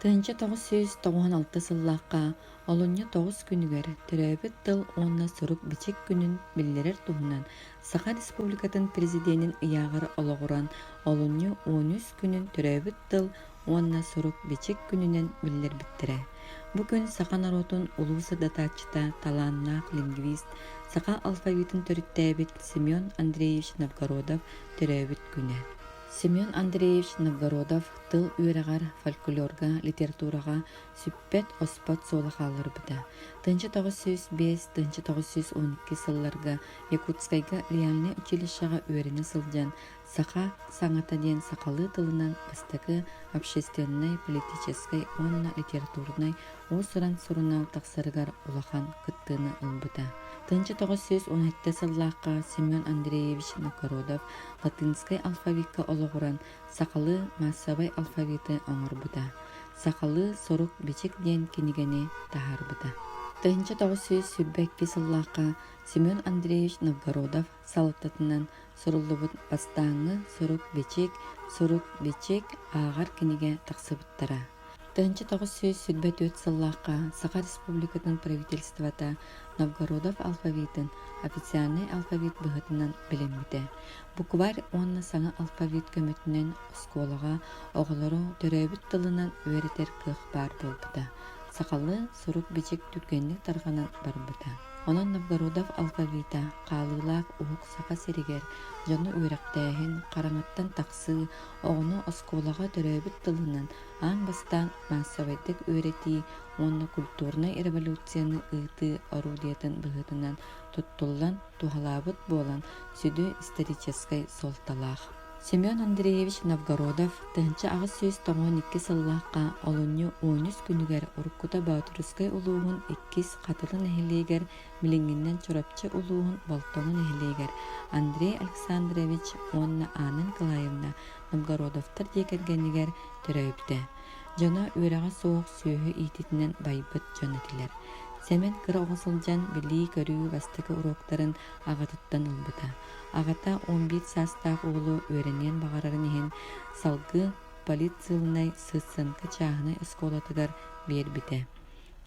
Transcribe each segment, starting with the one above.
1996 сыллаахха олунньу 9 күнүгэр Төрөөбүт тыл уонна сурук-бичик күнүн биллэрэр туһунан Саха Республикатын Президенин ыйааҕар олоҕуран олунньу 13 күнүн Төрөөбүт тыл уонна сурук-бичик күнүнэн биллэрбиттэрэ. Бу күн саха норуотун улуу сырдатааччыта, талааннаах лингвист, саха алфавитын төрүттээбит Семен Андреевич Новгородов төрөөбүт күнэ. Семен Андреевич Новгородов тыл үөрэҕэр, фольклорга, литератураҕа сүппэт-оспот суола хаалларбыта. 1905-1912 сылларга Якутскайга реальнай училищеҕа үөрэнэ сылдьан Саха саҥата диэн сахалыы тылынан бастакы общественнай, политическай уонна литературнай уус-уран сурунаал тахсарыгар улахан кыттыыны ылбыта. 1917 сыллаахха Семен Андреевич Новгородов латынскай алфавикка олоҕуран сахалыы маассабай алфавиты оҥорбута, Сахалыы сурук-бичик диэн кинигэни таһаарбыта. 1922 сыллаахха Семен Андреевич Новгородов салалтатынан суруллубут бастааҥҥы сурук-бичик, сурук-бичик ааҕар кинигэ тахсыбыттара. 1924 сыллаахха Саха Республикатын правительствота Новгородов алфавитын официальнай алфавит быһыытынан билиммитэ. Букварь уонна саҥа алфавит көмөтүнэн оскуолаҕа оҕолору төрөөбүт тылынан үөрэтэр кыах баар буолбута. Сахалыы сурук-бичик түргэнник тарҕанан барбыта. Онон Новгородов алфавита хаалыылаах уһук Саха сиригэр дьону үөрэхтээһин, хараҥаттан тахсыы, оҕону оскуолаҕа төрөөбүт тылынан аан бастаан маассабайдык үөрэтии уонна культурнай революцияны ыытыы орудиетын быһыытынан туттуллан туһалаабыт буолан сүдү историческай суолталаах. Семен Андреевич Новгородов 1892 сыллаахха олунньу 13 күнүгэр уруккута Боотурускай улууһун иккис Хатылы нэһилиэгэр, билиҥҥинэн Чурапчы улууһун Болтоҥо нэһилиэгэр Андрей Александрович уонна Анна Николаевна Новгородовтар дьиэ кэргэнигэр төрөөбүтэ. Дьоно үөрэҕэ суох сүөһү иитиитинэн байбыт дьон этилэр. Сэмэн кыра оҕо сылдьан билии-көрүү бастакы уруоктарын аҕатыттан ылбыта. Аҕата 11 саастаах уолу үөрэниэн баҕарарын иһин салгыы политсыылынай сыссыанка чааһынай оскуолатыгар биэрбитэ.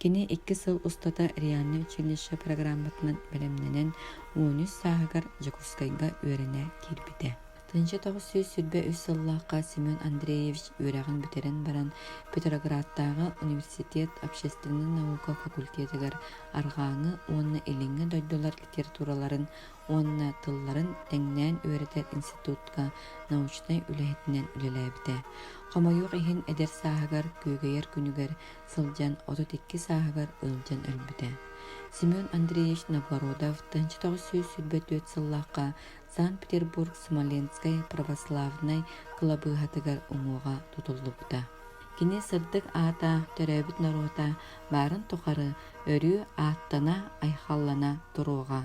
Кини 2 сыл устата реальнай училище программатынан бэлэмнэнэн 13 сааһыгар Дьокуускайга үөрэнэ киирбитэ. 1923 сыллаахха Семен Андреевич үөрэҕин бүтэрэн баран Петроградтааҕы университет общественнай наука факультетыгар арҕааҥы уонна илиҥҥи дойдулар литератураларын уонна тылларын тэҥнээн үөрэтэр институтка научнай үлэһитинэн үлэлээбитэ. Хомойуох иһин эдэр сааһыгар күөгэйэр күнүгэр сылдьан 32 сааһыгар ыалдьан өлбүтэ. Семен Андреевич Новгородов 1924 сыллаахха Санкт-Петербург Смоленскай православнай кылабыыһатыгар уҥуоҕа тутуллубута. Кини сырдык аата төрөөбүт норуота баарын тухары өрүү ааттана, айхаллана туруоҕа.